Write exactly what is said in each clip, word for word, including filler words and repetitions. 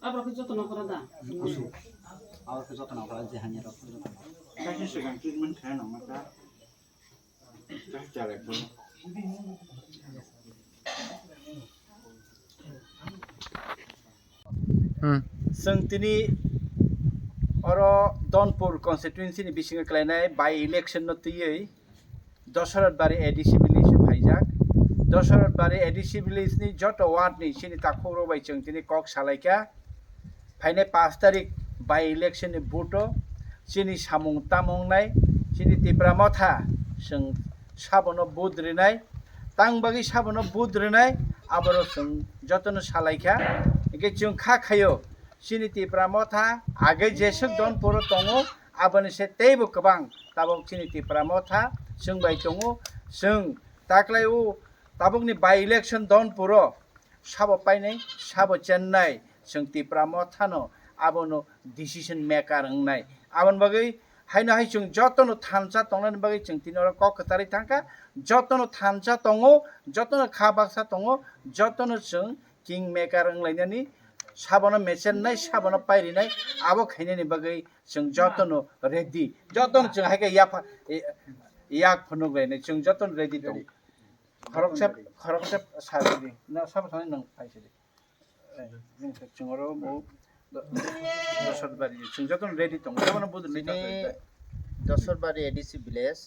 Aborok khe jotono kora da? Kusu. Aborok khe jotono kora, je hanya rok jotono. Kaisa swkang treatment khaina nangma kha. Kaisa chalai phuru. Hmm. Chwng tini oro Donpur constituency ni bisingo khlainai by election no twiwi Doshoratbari A D C village o phaijak. Doshoratbari A D C village ni joto ward ni chini takhuk rok bai chwng tini kok salaikha. Phainai pash tarik by election ni vote o chini samung tamung nai, chini Tipra Motha chwng sabono vote rinai, tang bagwi sabono vote rinai, aboro chwng jotono salaikha. Hwnkhe chwng kha khaio chini Tipra Motha age jeswk Donpuro tongo, aboni se teibo kwbang tabok chini Tipra Motha chwng bai tongo. Chwng taklai o tabukni by election Donpuro sabo painai, sabo chennai, chwng Tipra Mothano abono decision maker wngnai. Aboni bagwi haino hai chwng jotono thansa tongnani bagwi chwng tini oro kok kwcharwi thangkha. Jotono thansa tongo, jotono kha baksa tongo, jotono chwng king maker wnglainani, sabono mechennai, sabono pairinai, abo khainani bagwi chwng jotono ready. Jotono chwng hai khe yapha, yak phunuk lainai, chwng jotono ready tongo. Khoroksa, khoroksa sa di. Na sabo thani nang phai se di. Eh, nang se chwng oro bo do-, Doshorbari, chwng jotono ready tongo. Jotono budul ni Chini Doshorbari A D C village,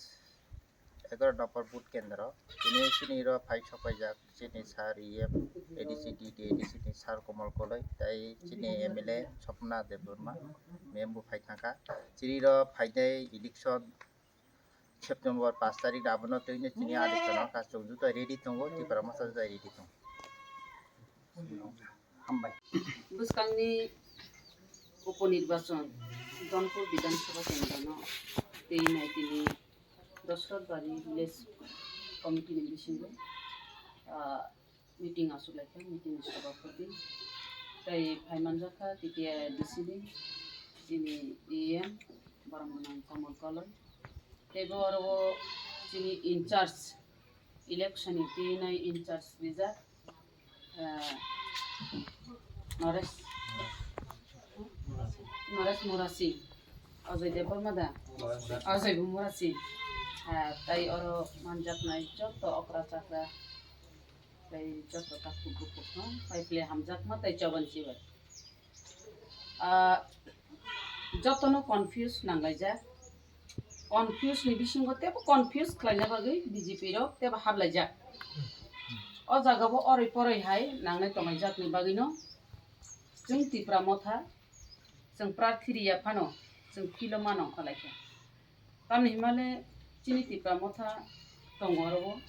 egaroh number booth kendro. Chini, chini ro phai sok paijak, chini sir E M, A D C D D, A D C ni sir Komol Koloi, tai chini M L A Swapna Debbarma, mem bo phai thangkha. Chini ro phainai election September pash tarik abono twi no chini alochona kha, chwng joto ready tongo, Tipra Motha joto ready tongo. Hambai. Bwskangni upo nirbachon Donpur Bidhan Sabha Kendrono twi nai tini Doshoratbari Village Committee ni bisingo, ah, meeting achuk lai kha, meeting ni sabapati. Tai phai manjak kha T T A D C ni chini E M, borok mwnang Komol Koloi. Tei bo oro o chini in charge, election ni twi nai in charge rijak, ah, Naresh, Naresh Murasi, Ajay Debbarma da? Ajay bo Murasi. Ah, tai oro manjaknai joto okra chakra, tai joto takhuk bukhuk no pai phle hamjakma tai choban chibai. Ah, jotono confuse nanglaijak. Confuse ni bisingo tebo confuse khlaina bagwi B J P rok tebo hablaijak. O jaga bo oroi poroi hai nangnai tongnai jakni bagwino chwng Tipra Motha, chwng prarthi riya phano chwng philo mano wngkha laikha. Tamni himale chini Tipra Motha tongo oro o.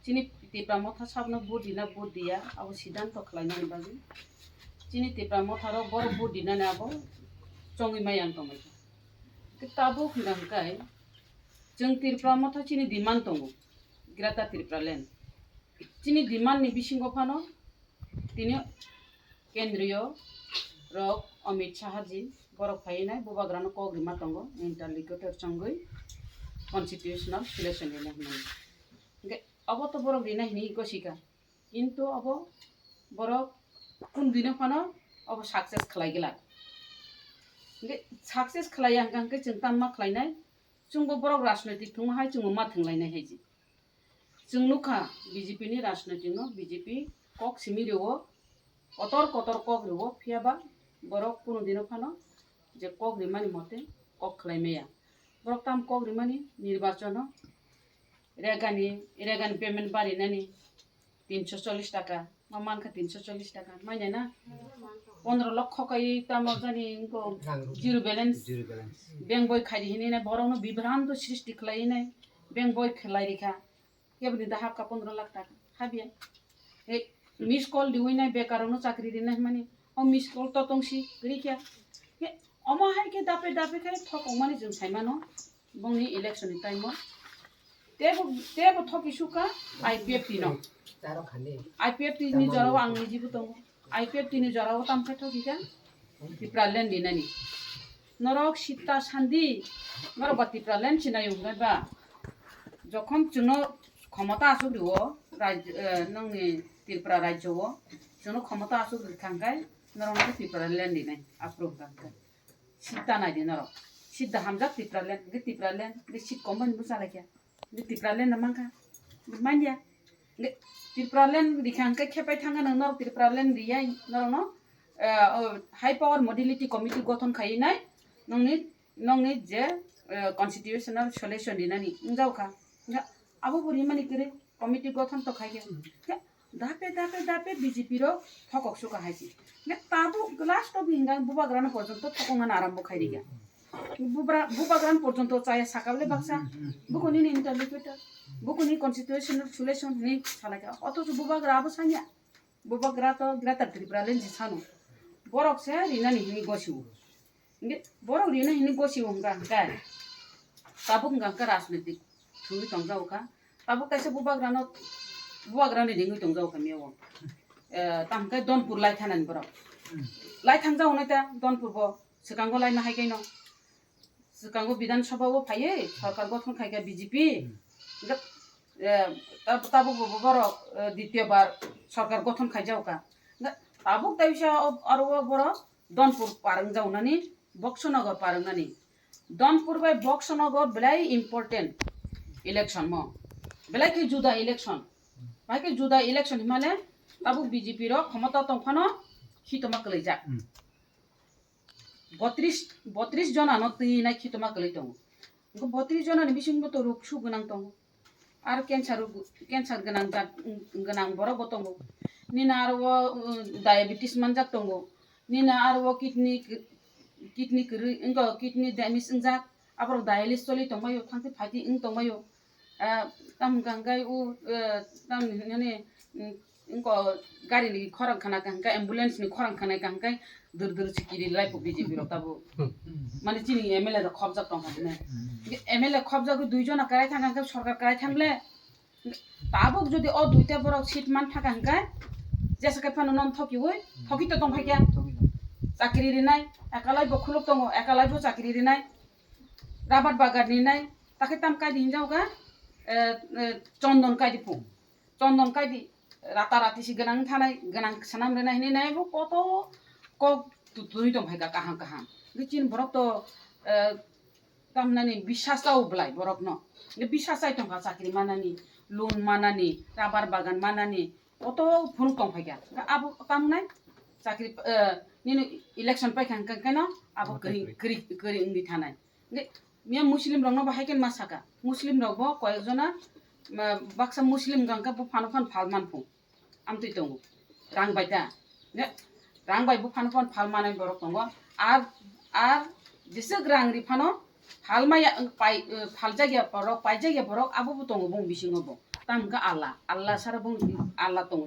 Chini Tipra Motha sabno vote dina vote diya abo siddhanto khlainani bagwi. Chini Tipra Motha rok borok vote dinani abo chongwi maya wng tonglaikha. Tei tabuk hwnka hwnkhe chwng Tipra Motha chini demand tongo, Greater Tipraland. Chini demand ni bisingo phano tini kendriyo rok Amit Shah ji borok phaiwi nai bubagrano kok rima tongo, interlocutor chongwi constitutional solution rina hwnwi. Hwnkhe obo to borok rina hwnwi gosika, kintu obo borok kunu dino phano obo success khlai glak. Hwnkhe success khlaiya hwnkha hwnkhe chwng tamo ma khlainai? Chwngbo borok rajnoitik thwngma hai chwngbo ma thwnglainai hai ji. Chwng nukha B J P ni rajnoitik no, B J P kok simi rio, kotor kotor kok rio, phiya ba borok kunu dino phano je kok rimani mote kok khlai maya. Borok tam kok rimani nirbachon o regani, regani payment barinani tinso chollish taka. Ma mankha tinso chollish taka, manya na? Pondro lokho kai tamo jani wngkho zero balance. Zero balance. Bank boi khaidi hinwi nai borokno bibranto srishti khlaiwi nai bank boi khlai rikha. Keboni da hapkha pondro lakh taka, habya. He, miss call diwi nai bekarokno chakri rinai hwnmani. O miss call to tongsi rikha. He, omo hai khe dape dape khe thokongmani chwng saimano. Bongni election ni time o tebo, tebo thoki sukha I P F T no. I P F T ni jorao ang nijibo tongo. I P F T ni jorao tamkhe thoki kha Tipraland dinani. Norok sita sandi, norok ba Tipraland sinai wngnai ba. Jokhon chwngno khomota asuk rio, raj-, eh, nongni Tripura rajyo o, Chwngno khomota aswk rwkha hwnkhe norokno Tipraland rinai, aphuru hwnkha hwnkhe. Seat ta nai di norok. Seat da hamjak Tipraland, hwnkhe Tipraland, hwnkhe seat kom bai bo chalai kha. Hwnkhe Tipraland no mankha. Manya. Hwnkhe Tipraland rikha hwnkhe khepai thangkha nang norok Tipraland riyai norokno, eh, oh, High Power Modality Committee gothon khaiwi nai nongni, nongni je, eh, constitutional solution rinani wngjago kha. Hwnkhe abo bo rimani kwrwi committee gothon to khai khe. Hwnkhe dape, dape, dape B J P rok thokok suka hai se. Hwnkhe tabuk last o hinga bubagrano porjonto thokongna arambo khai rikha. Bubra-, bubagrano porjonto chaya sakable baksa. Buko nini interlocutor, buko ni constitutional solution hinwi salaikha. Othocho bubagra abo sanya. Bubagra to Greater Tipraland se sano. Borok se rinani hinwi gosio. Hwnkhe borok rina hinwi gosio hwnkha hwnkhe. Tabuk hwnkha hwnkhe rajnitik thwngwi tongjago kha. Tabuk kaisa bubagrano, bubagrani ringwi tongjago kha miyao. Eh, tamo khe Donpur lai thanani borok. Lai thangjago nai ta Donpur bo, swkango lai ma hai kaino. Swkango Bidhan Sabha o phaiwi sorkar gothon khai kha B J P. Hwnkhe, eh, tab-, tabuk bo borok, eh, ditya bar sorkar gothon khaijago kha. Hwnkhe tabuk taisa o-, aro o borok Donpur par wngjago nani, Boksonogor par wngnani. Donpur bai Boksonogor belai important election mo. Belai khe juda election. Bai khe juda election himale tabuk B J P rok khomota tongphano khitoma kwlaijak. Hmm. Botris, botris jona no twi nai khitoma kwlai tongo. Hwnkhe botris jona ni bisingo to ruk su gwnang tongo. Aro cancer, cancer gwnang jat, gwnang borok bo tongo. Nini aro o, um, diabetes manjak tongo. Nini aro o kidney, kidney kwrwi, wngkha kidney damage wngjak. Aborok dialysis choli tongbaio, thangtwi phaitwi wng tongbaio. Ah, tam hwnkha hwnkhe o, eh, tam hinani, mm, wngkha gari ni khorang khana ka hwnkhe, ambulance ni khorang khana ka hwnkhe, dur dur sikiri lai po B J P rok tabuk. Mane chini M L A rok khopjak tongkha hwnwi. M L A khopjagwi dui jona kwrai thangkha hwnkhe sorkar kwrai thangle. Tabuk jodi o duita borok seat man thaka hwnkhe, jesa khe phano non thokiwi, thoki to tongphai kha. Chakri rinai, ekalai bo khuluk tongo, ekalai bo chakri rinai. Rabar bagan rinai, takhe tam kaidi hinjao kha, eh, eh, chondon kaidi phu. Chondon kaidi rata rati si gwnang thanai, gwnang swnam rinai hinwi nai bo koto kok tu-, twi tongphai kha kaham kaham. Hwnkhe chini borok to, eh, tamnani bisas chao belai borokno. Hwnkhe bisas chai tongkha chakri manani, loan manani, rabar bagan manani, koto phunuk tongphai kha. Hwnkhe abo tamnai chakri, eh, nini election paikha hwnkhe keno abo kwrwi, kwrwi, kwrwi wngwi thanai. Hwnkhe miya Muslim rokno bo hai khe ma saka. Muslim rok bo koyek jona, ma, baksa Muslim hwnkha hwnkhe bo phano phan phal man phu. Amtwi tongo. Rang bai ta. Ne? Rang bai bo phano phan phal manai borok tongo. Ar, ar jeswk rang ri phano phal maya, pai, phaljak ya borok, paijak ya borok, abo bo tongo bong bisingo bo. Tam hwnkha Allah. Allah sara bong Allah tongo.